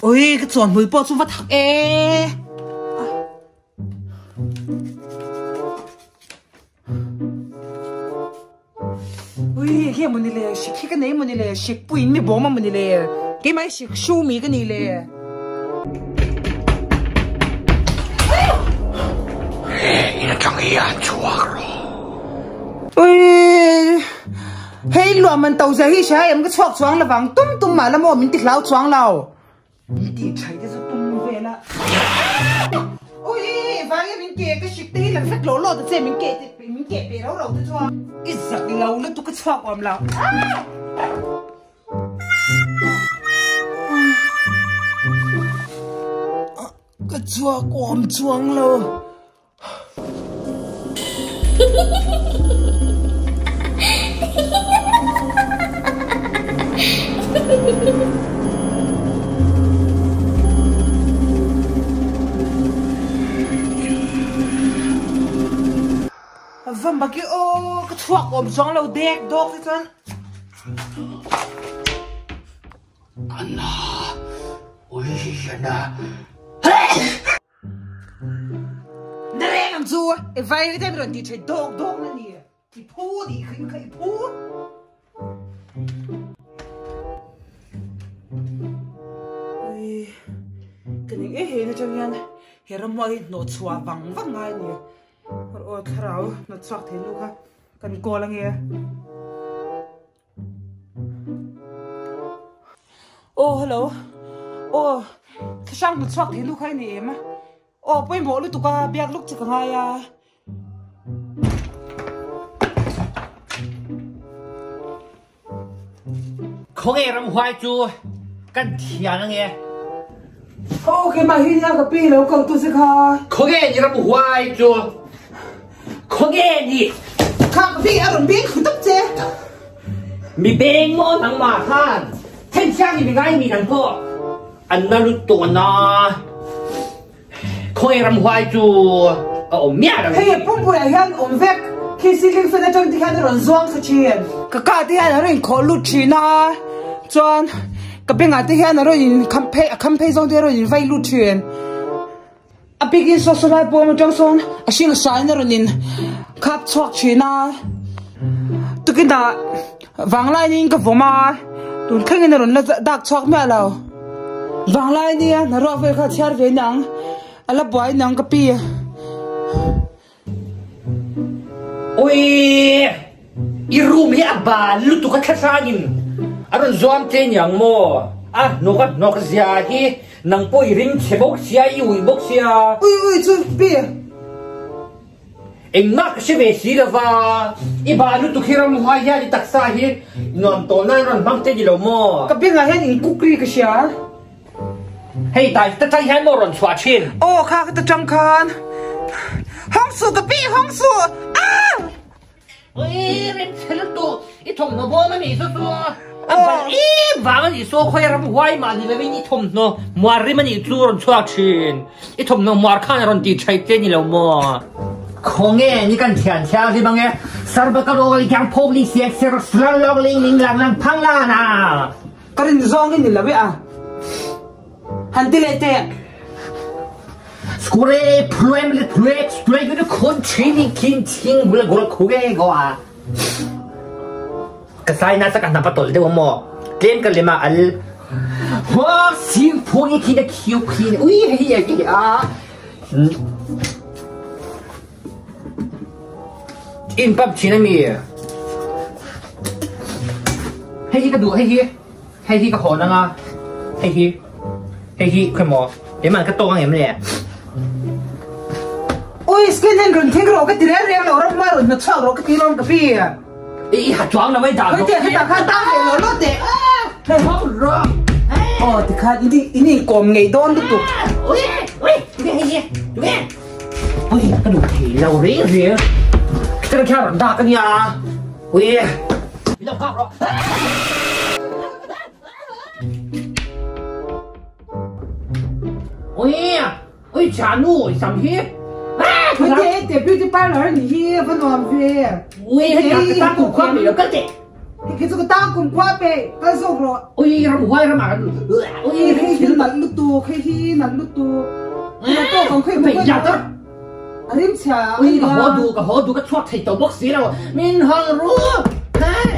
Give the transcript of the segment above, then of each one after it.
Ui, ka chuan hmul pawh chu va thak e. Ui, hi mawni le, hrik hi ka nei mawni le, hrik puiin mi bawm a mawni le, keimah hi hrik hru mi ka ni le. In atang hian chhuak rawh. Ui, hei luah man to zia hi hria em ka chhuak chuang lovang, tum tum mah la maw min ti hlau chuang lo. Min tih thaih te chu tum vel a. Ui vai a min ke ka hrik te hi lang vek lo lo ta che min ke te min ke pe ro ro te chuan. I zak lo lutuk ka chhuak awm lo. Ka chhuak awm chuang lo. Va maki aw ka chhuak awm chuang lo dek dawk te chuan. Anna ui anna. Na reng ang chu e vai ri te mi rawn ti tha dawk dawk na ni i phu ni kha kha i phu. Ui ka ning e he na chang hian he ramhuai hi hnawh chhuah vang vang ngai a ni. Aw thlarau hnawt chhuak thei nu kha kan kawl ange. Aw hello aw thlahrang hmu chhuak thei lu kha i ni em aw pawimawh lutuk a biak luk che ka ngai a. Khawnge ramhuai chu kan thian ange. Aw keimah hi nia ka pi lo ko tu che kha. Khawnge ni ramhuai chu. Khawnge ni. Kha ka pi a rawn beng thlu tak che. Mi beng maw nangmah khan then thiang i mi ngai mi nang pawh an na lutuk a na. Khawnge ramhuai chu a awm miah lo. Hei pumpui ah hian awm vek khi ceiling fan atang te hian a rawn zuang thla thin. Ka ka te hian a rawn inkhawh lut thin a chuan ka bengah te hian a rawn in kham phei a kham phei zawng te a rawn in vai lut thin. A bikin saw saw lai pawm atang sawn a hring hrain a rawn in khap chhuak thin a tukinah vanglaiin ka vawm a tun thlengin a rawn la dak chhuak miah lo vanglai nia hnaruak vel kha a chhiar ve nang a la buai nang ka pi. Ui i room hi a bal lutuk a thlahrangin a rawn zuam che niang maw a hnawk a hnawk zia hi nang pawh i ring chhe bawk sia i ui bawk sia. Ui ui chu pi. Engmah ka hre ve si lova i bal lutuk hi ramhuai hian i taksa hi nuam tawl nan rawn hmang che ni lo maw. Ka bengah hian in kuk ri ka hria. Hei dai ta tang hian maw rawn chhuah thin? Aw kha ka ta tang khan. Hawng suh ka pi hawng suh! Ah! Ui rem chhe lutuk i thawmhnaw bawm a nih chu chu a bal em vang a nih saw khawi ram huai mah ni lovin i thawmhnaw muar rim a nih chu rawn chhuak thin. I thawmhnaw muar khan a rawn tih thaih che ni lo maw? Khawnge ni kan thian thianghlim ange Sarbakaro i kyang phawk li siak ser slang lawk ling ling lang lang phang la na. Ka rin zawng i ni lo e a. Han ti leh teh. Square phuem le phuek square ku khun chini khin ching gula gula khuge go a. Ka sai na sa ka na patol deuh mo. Tlem ka lema al. Ho sing phung i khin a khiu khin ui hei a ki a. In pump thin a mi. Hei hi ka duh hei hi hei hi ka hawn anga hei hi hei hi khawi maw keimah ka tawk ang em le. Ui skin hen rawn thing rawh ka ti reng reng lo ram hma rawn hnawt chhuak rawh ka ti lawm ka pi. I i ha chuang lo ei dah rawh. Hei hetah khan tang ve lo lo teh. Hei hawng rawh. Aw tikhan in in inkawm ngei dawn lutuk. Ui ui tunge hei hi tunge. Ui ka duh thei lo reng reng. Ka kha rawn dak ania. Ui min lo nghak rawh. Ui Ui cha nu i sam hi. Ui te te beauty parlor ni hi va nuam ve. Ui hei ka ta ku khua mi lo kal te. Khi chu ka tang kum khua pe kal zawk rawh. Ui ramhuai ram ah kan ui hei hi nalh lutuk hei hi nalh lutuk. Ka tawk ang khawi hmu ya tar. A rim chhia ui ka haw duh ka haw duh ka chhuak thei tawh bawk si lo min hawng ru hei.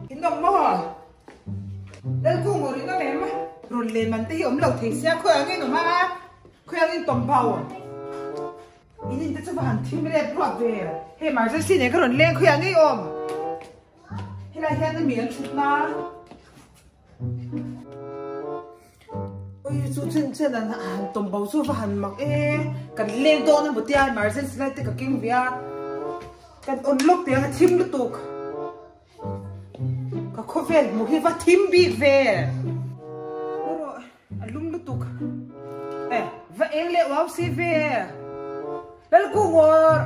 In awm maw? Lalkung aw rin awm em? Rawn len man te hi awm lo thei sia khawi angin awm a, khawi angin tawm bau. In in te chu va han thim rep ruat ve. Hei emergency nen ka rawn leng khawi angei awm. Helai hian a mi an thut na. Ui chu chen chen an han tawm bo chu va han mak e kan leng dawn emaw tia emergency lai te ka keng ve a kan on lawk teh ang a thim lutuk ka khawvel hmuh hi va thim bik ve erawh a lum lutuk e va eng leh uau si ve Lalkungawr.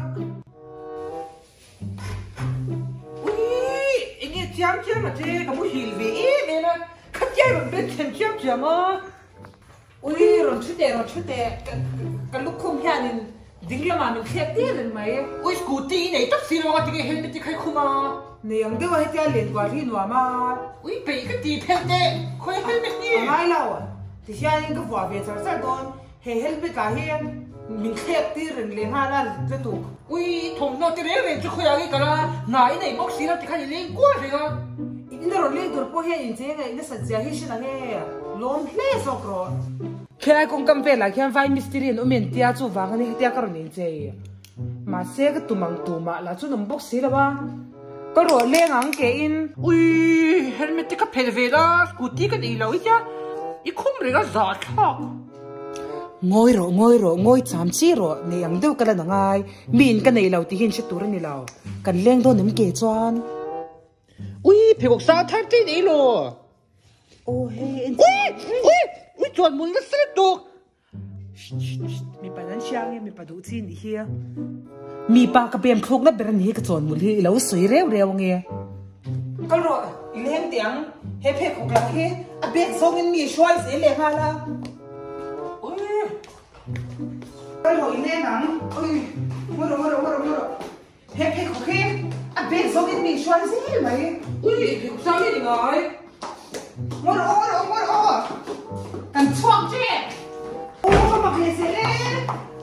Ui, enge chiam chiam a che, ka muhil ve em em a, khatia rawn bet thlen chiam chiam a. Ui, rawn thu teh, rawn thu teh, ka lukhum hianin ding lamah min thlek tir reng mai. Ui, scooty i nei tak si lo a, tinge helmet i khai khum a? Nei ang deuh a, hetia len kual hi nuam a. Ui, peih ka ti phel teh, khawi helmet hi? A ngai lo, tihianin ka vuah ve char char dawn. He helmet ah hian min thlek tir reng leh nghal a lutuk. Ui, thawmhnaw te reng reng chu khawiah nge kal a, hna i nei bawk si lo tikhan i leng kual reng a. In la rawn leng tur pawh hian in cheng ngaih nasat zia hi hre la nge, lawm hle zawk rawh. Khilai kawngkam velah khian vai mistiri an awm em tia chuvang a ni hetia ka rawn inchei. Mahse ka tum ang tumah lah chu an awm bawk si lo a, ka rawh leng ang ke in. Ui, helmet te ka phelh ve la, scooty ka nei lo i tia, i khum reng a zahthlak. Ngawi rawh, ngawi rawh, ngawi cham chi rawh, nei ang deuh ka la na ngai, mi in ka nei lo tih hi in hre tur a ni lo, kan leng dawn em ke chuan. Ui, pheikhawk sang thar te nei lo. Aw hei en. Ui, ui, ui chuan mul nasa lutuk. Mipa nan hria nge mipa duh chi nih hi. Mipa ka pem thlukna ber a ni hi ka chawn mul hi i lo sawi reu reu ange. Kal rawh i leng teh ang, he pheikhawk lah hi a bag zawngin mi hruai zel leh nghal a. Kal rawh i leng ang, ui ngaw rawh ngaw rawh ngaw rawh ngaw rawh. He pheikhawk hi a bag zawngin mi hruai zel mai. Ui, pheikhawk sang hi ni ngai. Ngaw rawh aw, ngaw rawh aw, ngaw rawh aw. Kan chhuak che. Aw, ka mak leh zel e.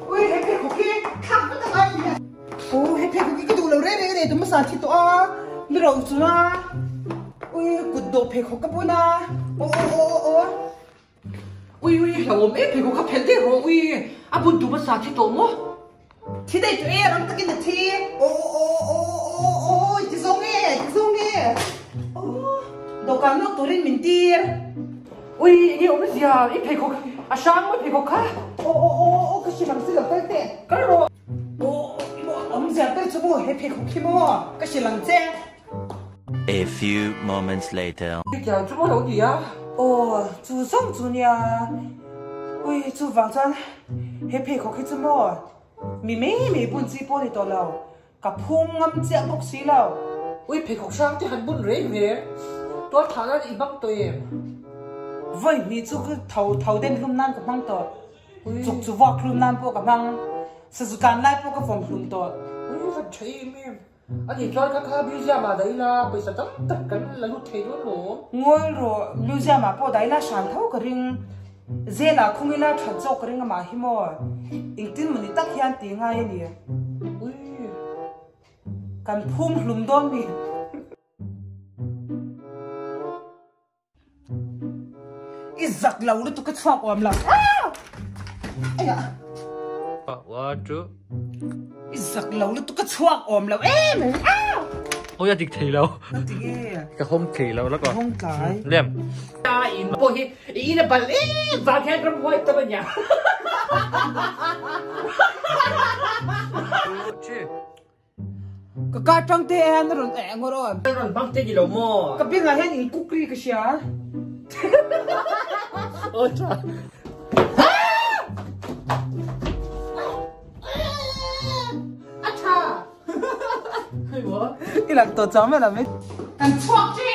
Ui, he pheikhawk hi thlak vek a ngai a nia. Aw, he pheikhawk hi ka duh lo reng reng a ni, tum hmasa thi tawh a. Ni ro chung a. Ui, kut dawh pheikhawk ka bun a. Aw, aw, aw, aw, aw. Ui ui hlauhawm em pheikhawk kha phelh daih rawh ui a bun tum a sa thi tawh maw? Thi daih tawh e rang takin a thi aw aw aw aw aw i ti zawng e ti zawng e aw dawhkan nawk turin min tir. Ui enge awm zia i pheikhawk a hrang maw pheikhawk kha? Aw aw aw aw ka hre lang si lo tel teh. Kal rawh. Aw awm zia tel chu maw he pheikhawk hi maw ka hre lang che. A few moments later. Hetiang chu maw lo ti a? Aw, chu zawng chu nia. Ui, chuvang chuan he pheikhawk hi chu maw mi mai mai bun chi pawh ni tawh lo, ka phum ngam chiah bawk si lo. Ui, pheikhawk hrang te han bun reng reng, tual thah nan i hmang tawh em? Vawi hnih chu ka tho tho den hlum nan ka hmang tawh. Chuk chu vuak hlum nan pawh ka hmang, sazu tlan lai pawh ka vawm hlum tawh. Ui, va tha em em. A nih chuan kha kha museum ah dah ila pawisa tam tak kan la lut thei dawn lo. Ngawi rawh, museum ah pawh dah ila hran tho ka ring. Zel ah khung ila that zawk ka ring amah hi maw. Engtin mawni tak hian ti ngai a ni. Ui. Kan phum hlum dawn mi. I zak lo lutuk ka chhuak awm lo. One, two. I zak lo lutuk ka chhuak awm lo em. Oi a dik thei lo. Ka ti nge. Ka hawng thei lo la ko. Hawng tlai. Lem. In pawh hi i in a bal em vang hian ram huai tam a nia. Two, three. Ka kar tang te hian a rawn eh ngawr aw. A rawn bang te ni lo maw? Ka bengah hian in kuk ri ka hria. Aw tha. A tha. Hei maw? I lak tawh chang vel ang mai. Kan chhuak che.